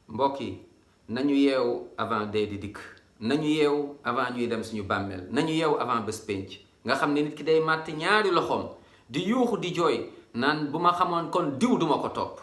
mbokk yi nañu yeewu avant dee di dikk nañu yeewu avant ñuy dem suñu bàmmeel nañu yeewu avant bés pénc nga xam ne nit ki day màtt ñaari loxoom di yuuxu di jooy naan bu ma xamoon kon diw duma ko topp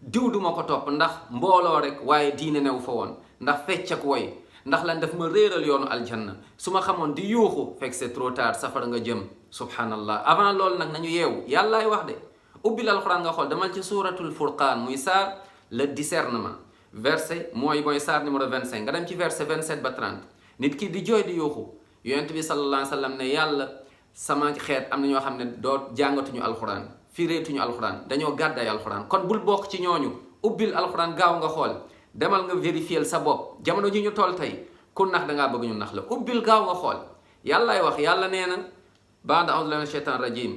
diw duma ko topp ndax mbooloo rek waaye diine new fa woon ndax fecc ak woy ndax lan daf ma réeral yoonu aljanna su ma xamoon di yuuxu fekk c'est trop tard safara nga jëm subhanallah avant loolu nag nañu yeewu yàllaay wax de ubbil alxuraan nga xool damal ci suuratul furqaan muy saar le discernement verset mooy saar numéro 25 nga dem ci verset 27 ba 30 nit ki di jooy di yuuxu yonent bi sallallahu alayhi wa sallam ne yàlla sama xeet am na ñoo xam ne doo jàngatuñu alxuraan fireetuñu alxuraan dañoo gàddaay alxuraan kon bul bokk ci ñooñu ubbil alxuraan gaaw nga xool demal nga vérifier sa bopp jamono ji ñu toll tey ku nax dangaa bëgg ñu nax la ubbil gaaw nga xool yàllaay wax yàlla nee na baada a'uuzu billahi mina shaytaani rajiim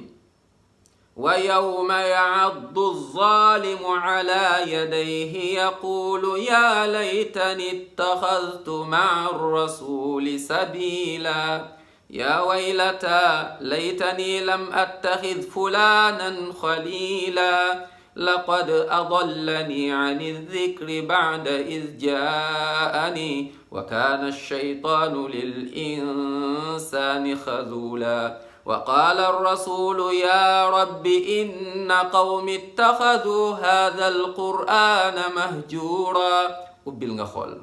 wa yawma ya'addu az-zaalimu ala yadayhi yaqulu ya laytani ittaxadtu ma'a ar-rasuli sabila ya waylata laytani lam attaxid fulanan xalila laqad adallani an adh-dhikri ba'da idh ja'ani wa kana ash-shaytanu lil-insani khazula wa qala ar-rasulu ya rabbi inna qawmi ittakhadhu hadha al-qur'ana mahjura ubbil nga xool